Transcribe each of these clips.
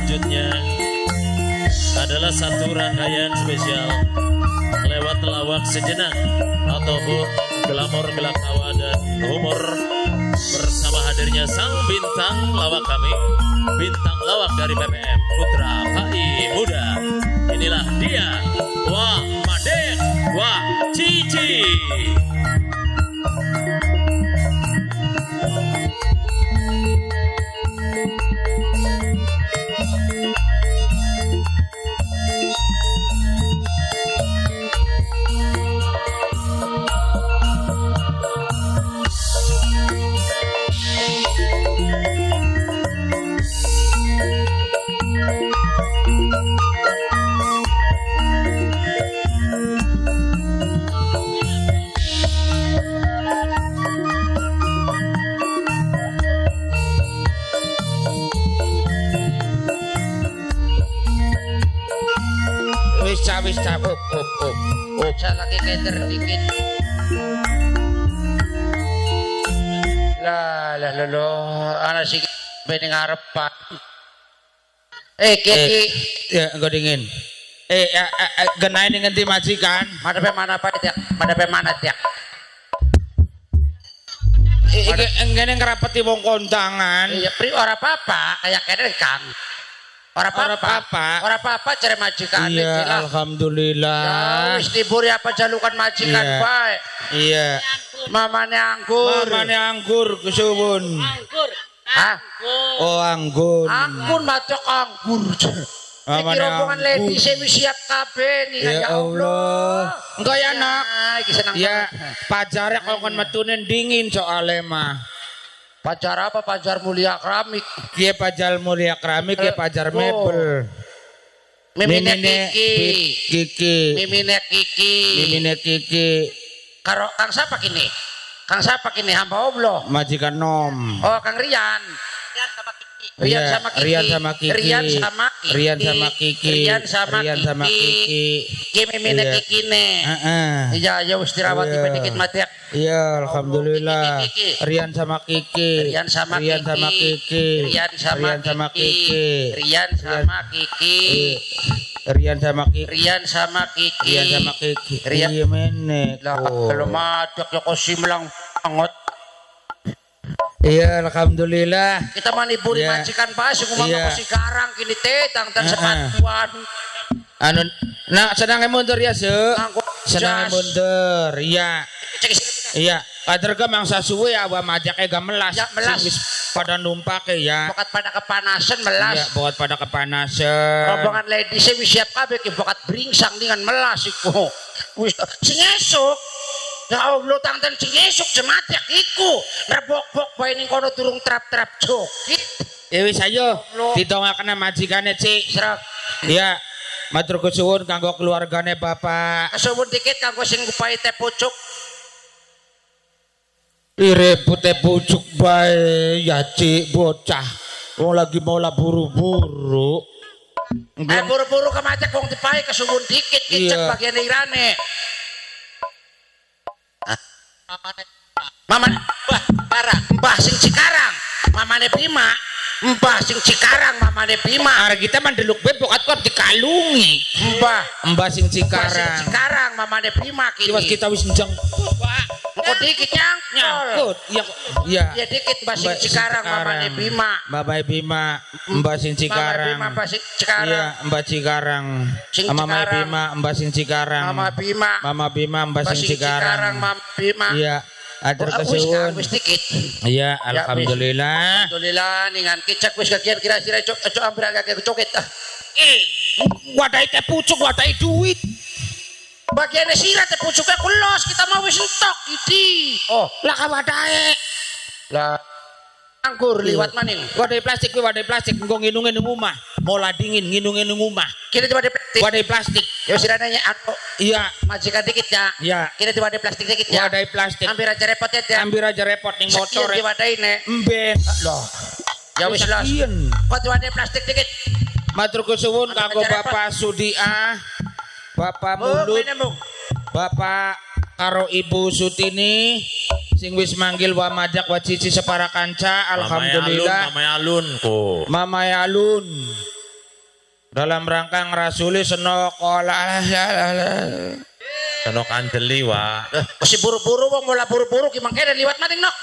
Selanjutnya adalah satu rangkaian spesial lewat lawak sejenak ataupun glamor gelak tawa dan humor bersama hadirnya sang bintang lawak kami, bintang lawak dari PPM Putra Pai Muda. Inilah dia, Wah Madek, Wah Cici. Wis up up up. Bocah lagi keder dikit. Lah lah lah lah, ana sing ben ngarepan. Kiki Ya, engko dingin. Genahe ning ngendi majikan? Madhepe mana Pak Tiak? Madhepe mana Tiak? Iki ngene ngrapeti wong kondangan. Iya, pri ora apa-apa, kayak kene Kang. Ora apa-apa. Ora apa-apa cere majikan. Iya, alhamdulillah. Ya wis diburi apa jalukan majikan bae. Iya. Mamane anggur. Mamane anggur kesuwun. Anggur. Hah? Oh, anggur. Anggur macok anggur. Iki rombongan lady sing wis siap kabeh nih ya Allah. Engko ya nak. Iki seneng ya, pajare kongkon metune dingin soale mah. Pajar apa? Pajar Mulia Keramik. Kiye Pajar Mulia Keramik, kiye pajar mebel. Mimine Kiki. Kiki. Mimine Kiki. Mimine Kiki. Karo Kang siapa kini? Kang siapa kini? Hamba Allah. Majikan nom. Oh, Kang Rian. Rian sama Kiki. Rian sama Kiki. Rian sama Kiki. Rian sama Kiki. Rian sama Kiki. Rian sama Rian sama Kiki. Ki mimine Kiki ne. Heeh. Iya, ya wis dirawati dikit mati. Iya, alhamdulillah. Rian sama Kiki. Rian sama Rian sama Kiki. Rian sama Kiki. Rian sama Kiki. Rian sama Kiki. Rian sama Kiki. Rian sama Kiki. Rian iya mene. Lah kalau madek ya kok simlang banget. Iya, alhamdulillah. Kita maniburi majikan pas ngomong kok si garang kini teh tang tan sepatuan. Anu, nah senange mundur ya, Su. Senange mundur. Iya. Iya, kader ke mangsa suwe awa majake gak melas. Ya, melas. Wis pada numpake ya. Bokat pada kepanasan melas. Iya, bokat pada kepanasan. Rombongan ladies wis siap kabeh ki bokat bringsang dengan melas iku. Wis sing esuk. Ya Allah tangten sing esuk jematek iku. Rebok-bok bae ning kono durung trap-trap joget. Ya wis ayo didongakne majikane, Cik. Srek. Iya. Matur kesuwun kanggo keluargane Bapak. Kesuwun dikit kanggo sing ngupahi teh pucuk. Repute pucuk bae ya Cik bocah. Wong lagi mau lah buru-buru. Buru-buru kemacek wong dipahi kesuwun dikit kicek bagian irane. Mama Mbah Cikarang. Mbah sing Cikarang, mamane Bima. Mbah sing Cikarang, mamane Bima. Arek kita mandeluk be bokat kok dikalungi. Mbah, Mbah sing Cikarang. Mbah sing Cikarang, mamane Bima kini. Kiwas kita wis njeng. Engko dikit nyangkut. Iya, iya. Ya dikit Mbah sing Cikarang, mamane Bima. Bapak Bima, Mbah sing Cikarang. Mama Bima, Mbah sing Cikarang. Iya, Mbah Cikarang. Mama Bima, Mbah sing Cikarang. Mama Bima. Mama Bima, Mbah sing Cikarang. Mama Bima. Iya. Atur kesuwun. Wis dikit. Iya, alhamdulillah. Alhamdulillah ningan kicek wis kegian kira-kira cok ambil agak coket. Wadai teh pucuk, wadai duit. Bagian sira teh pucuknya kulos, kita mau wis entok iki. Oh, lah ka wadahe. Lah anggur liwat maning. Wadai plastik kuwi wadai plastik engko nginunge ning omah. Mola dingin nginunge ning omah. Kini di wadai plastik. Wadai plastik. Ya sirane nya Iya, majikan dikit ya. Iya. Kini di wadai plastik dikit ya. Wadai plastik. Hampir aja repot ya. Hampir aja repot ning motor. Di wadai ne. Emben. Loh. Ya wis los. Kok di wadai plastik dikit. Matur kesuwun kanggo Bapak Sudiah, Bapak Mulut, Bapak karo Ibu Sutini sing wis manggil wa majak wa cici separa kanca, alhamdulillah. Mama Alun ko. Mama Alun. Dalam rangka ngrasuli senok olah. Senok Anjeli wa. Mesti buru-buru wong mula buru-buru ki mangkene liwat maning nok.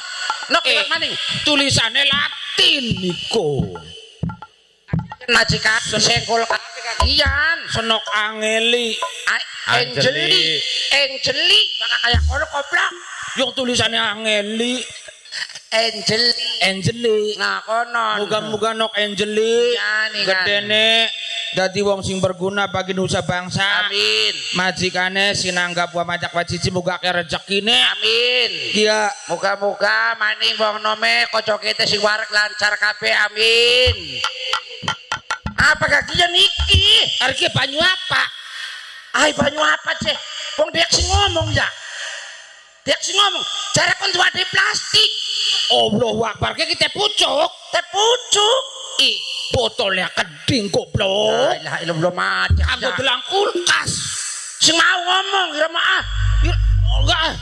Nok liwat maning. Tulisannya Latin niku. Majikan senggol kakian. Senok Angeli. Angeli. Angeli bakal kayak kono koplok. Yung tulisannya Angeli. Angeli. Angeli. Nah kono. Muga-muga nok Angeli. Gedene dadi wong sing berguna bagi nusa bangsa. Amin. Majikane sinanggap wa majak wacici muga akeh rezekine. Amin. Iya. Muga-muga maning wong nome kanca kete sing wareg lancar kabeh. Amin. Apa kakian iki? Arep banyu apa? Ai banyu apa, Ceh? Wong dek sing ngomong ya. Dek sing ngomong, jare kon duwe plastik. Allahu Akbar, ki teh pucuk. Teh pucuk. I botolnya keding goblok. La ilaha illallah mati. Aku delang kulkas. Sing mau ngomong kira maaf. Enggak.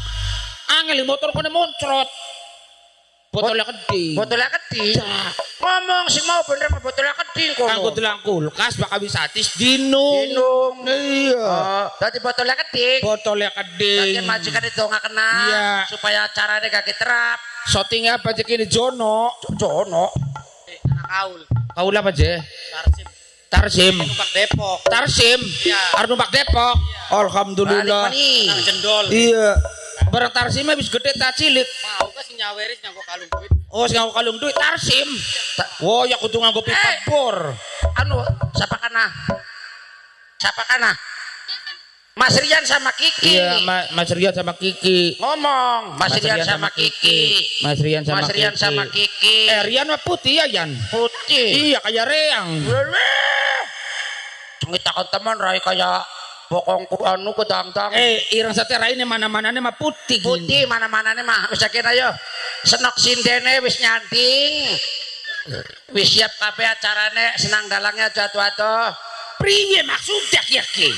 Angel motor kene moncrot. Botolnya keding. Botolnya keding. Ngomong sing mau bener mah botolnya keding kono. Kanggo delang kulkas bakal wis atis dinung. Dinung. Iya. Oh, dadi botolnya keding. Botolnya keding. Dadi majikan itu nggak kena. Iya. Supaya carane gak terap. Shootingnya apa cek ini Jono? Jono. Anak kaul. Kaul apa je? Tarsim. Tarsim. Numpak Depok. Tarsim. Iya. Arep numpak Depok. Iya. Alhamdulillah. Nang jendol. Iya. Barang Tarsim wis gede ta cilik. Mau ka sing nyaweris nganggo kalung duit. Oh, sing nganggo kalung duit Tarsim. Wah, ya kudu nganggo pipa bor. Anu, sapa kana? Sapa kana? Mas Rian sama Kiki. Iya, Mas Rian sama Kiki. Ngomong, Mas Rian sama Kiki. Mas Rian sama Mas Rian Kiki. sama Kiki. Rian mah putih ya, Yan? Putih. Iya, kayak reang. Cengit takon teman rai kayak bokongku anu kedangdang. Ireng sate raine mana-manane mah putih. Putih mana-manane mah wis yakin ayo. Senok sindene wis nyanting. Wis siap kabeh acarane senang dalangnya jatuh-jatuh. Priye maksudnya ya ki?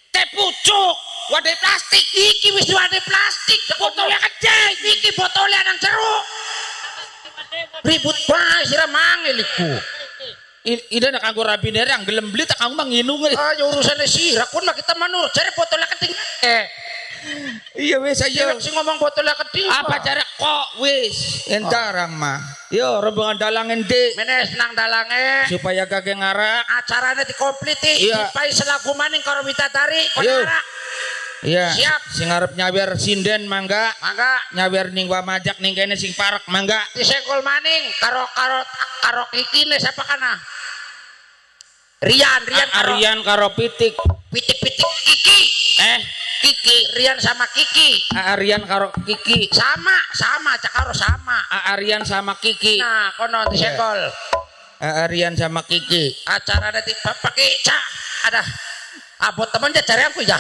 Teh pucuk, wadah plastik. Iki wis wadah plastik, botolnya gede. Iki botolnya nang jeruk. Ribut bae sira mangel iku. Ida nak kanggo rabine yang gelem beli tak kanggo manginung. Ah ya urusane sira kun mah kita manur jare botolnya keting. Iya wis ayo. Sing ngomong botolnya keting. Apa jare kok wis entarang mah. Yo rombongan dalang endi? Menes nang dalange supaya gage ngarak. Acarane dikompliti dipai selagu maning karo widadari kon ngarak. Iya. Siap. Sing arep nyawer sinden mangga. Mangga. Nyawer ning Wamajak ning kene sing parek mangga. Disenggol maning karo karo karo kikine sapa kana? Rian, Rian karo Rian karo Pitik. Pitik-pitik Kiki. Kiki, Rian sama Kiki. Rian karo Kiki. Sama, sama, cak karo sama. Rian sama Kiki. Nah, kono disenggol. Rian sama Kiki. Acarane pakai cak. Ada abot temen jare aku ya.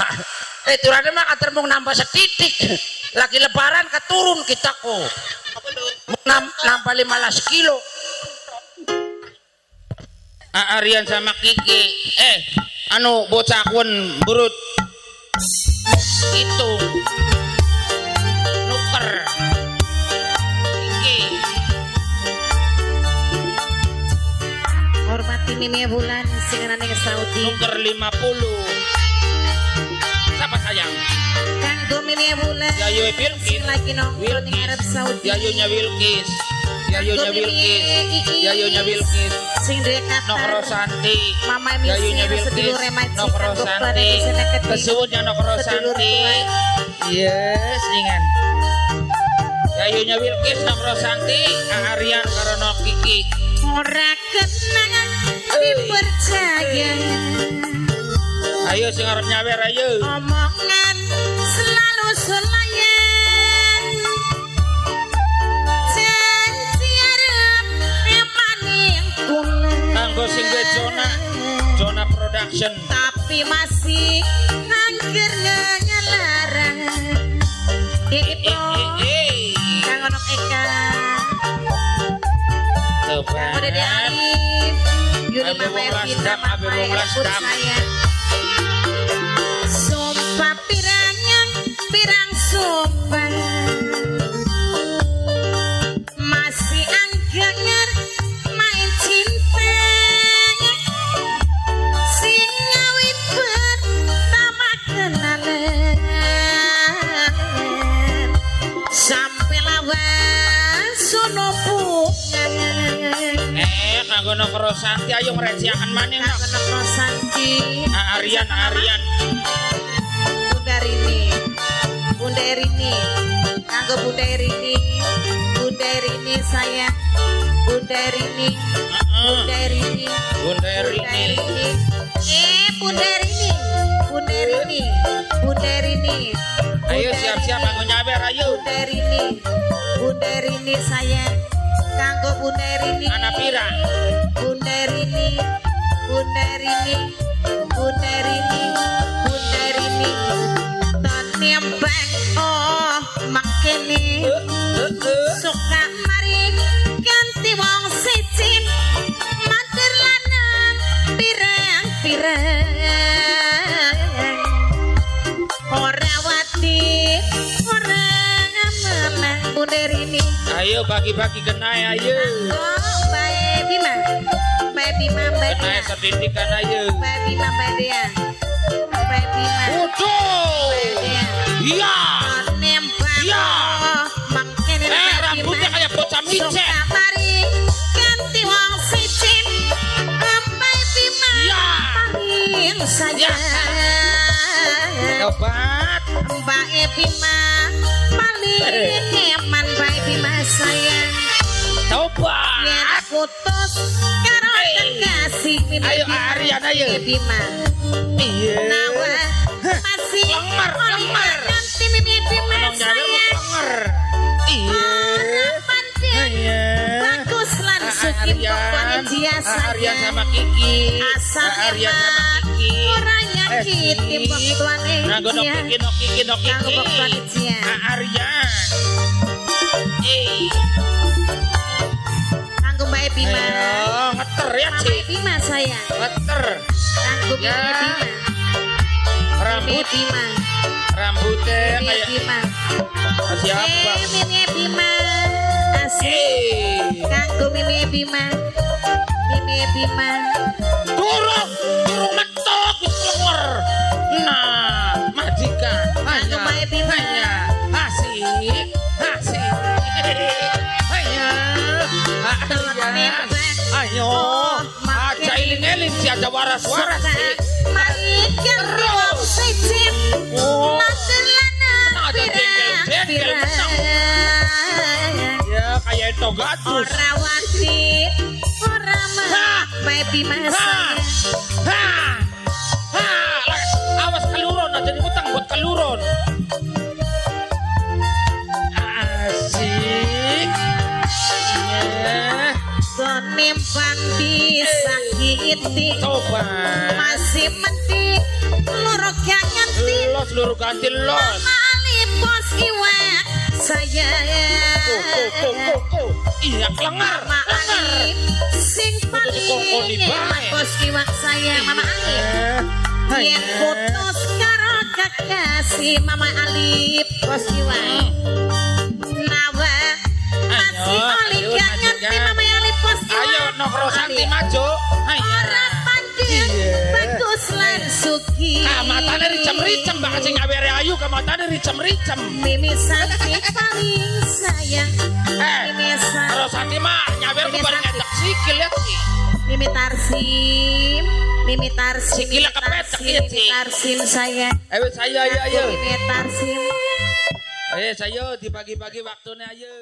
Turane mah kater mung nambah setitik. Lagi lebaran keturun kita ku. Nambah 15 kilo. Rian sama Kiki. Anu bocah kun burut. Itu nuker. Kiki. Hormati Mimi Bulan sing ana ning Saudi. Nuker 50. Siapa sayang? Kanggo Mimi Bulan. Yayu Wilkis. Lagi nongkrong ning Arab Saudi. Yayunya Wilkis. Yayunya Wilkis. Yayunya Wilkis. Sing duwe Qatar. Nok Rosanti. Mama Misi Yayunya Wilkis. Nok Rosanti. Kesuwunnya Nok Rosanti. Yes, ingan. Yayunya Wilkis Nok Rosanti, Arian karo Nok Kiki. Ora kenangan dipercaya. Ayo sing arep nyawer ayo. Omongan selalu selayan. Janji arep maning kula. Kanggo sing duwe Jona, Jona Production. Tapi masih angger ngelarang. Iki Kang Onok Eka. Kang Dede Alif. Yuri Mama Ervina, Mama Erput saya. Sumpah pirang pirang sumpah. Masih angger main cinta. Nok Rosanti, ayo ngreciakan maning Nok. Kanggo Nok Rosanti. Aryan, Aryan. Bunda Rini. Bunda Rini. Kanggo Bunda Rini. Bunda Rini sayang. Bunda Rini. Bunda Rini. Bunda Bunda Rini. Rini. Bunda Rini. Bunda Rini. Bunda Rini. Ayo Bunda siap-siap Rini. aku nyawer ayo. Bunda Rini. Bunda Rini sayang. Kanggo Bunda Rini. Anak pira? Bunda Rini. Bunda Rini. Bunda Rini. Bunda Rini. Tanimbang oh mangkene. Suka mari ganti wong siji. Matur lanang pirang-pirang. Ora wati, ora menang Bunda Rini. Ayo bagi-bagi kenai ayo. Oh, Mbak Bima. Mbak Bima, Mbak Kenai Dea. sedidikan ayo. Mbak Bima, Mbak Dea. Mbak Bima, Waduh. Mbak Dea. Iya. Nembang. Iya. Mangkene Mbak Rambutnya Bima. kayak bocah micet. Suka mari ganti wong siji. Mbak Bima Iya. paling sayang. Tobat. Mbak Bima paling eman Mbak Bima sayang. Tobat. Yen putus karo kekasih Mimi Ayo, Bima. Aryan, ayo. Mimi Bima. Iya. Nawa masih Lenger, oli lenger. ganti Mimi Bima Nong nyawer sayang. lenger. Iya. Ora pandeng Iya. bagus lan suki Aryan. pokoknya dia Aryan sayang. sama Kiki. Asal Aryan sama eman Kiki. ora nyakiti mbok tuane Nganggo nok dia. Kiki, nok Kiki, nok Kiki. Nganggo mbok tuane dia. Aryan. Eh. Kanggo Mbak Bima. Ayo, ngeter ya, Mama Cik. Bima sayang. Ngeter. Kanggo Ya. Mimi Bima. Mimi Rambut, Bima. rambutnya Mimi kayak Bima. siapa? Mimi Bima. Asik. Eh. Kanggo Mimi Bima. Mimi Bima. Durung, durung mentok wis keluar. Nah, majikan. Kanggo Mbak Bima. Hanya asik, asik. Hanya. Nembang. Ayo, aja eling-eling si aja waras-waras sih. Mari ganti wong siji. Oh, Matur lanang Menang aja jengkel-jengkel, pirang-pirang. ya kayak itu gatus. Ora wati, ora Hah. Mbak Bima Ha! sayang. Ha! Ha! Awas keluron aja diutang buat keluron. Asik. Ya, Tonimbang disakiti. coba. Masih mending loro gak nganti. Los luru ganti los. Mama Ali bos iwak sayang. Ko ko ko ko ko. Iya kelengar. Mama Kelengar. Ali sing Kudu dikongkoni paling bae. eman bos iwak sayang Mama Ali. Yen putus karo kekasih Mama Ali bos iwak. Nawa masih Ayo, oli ayo, gak ngerti majikan. Mama Ali bos iwak. Ayo Nok Rosanti maju. Ayo. Ora pandeng Iya. bagus lan suki. Kamatane ricem-ricem bakal sing nyawere ayu kamatane ricem-ricem. Mimi Santi paling sayang. Eh, Mimi Santi. Rosanti mah nyawer ku Mimi bareng Santi. ngetek sikil ya sih. Mimi Tarsim, Mimi Tarsim, Sikile Mimi kepetek, Tarsim, iya, Mimi Cik. Tarsim sayang. Ayo saya ayo ayo. Mimi Tarsim. Ayo saya dibagi-bagi waktunya ayo.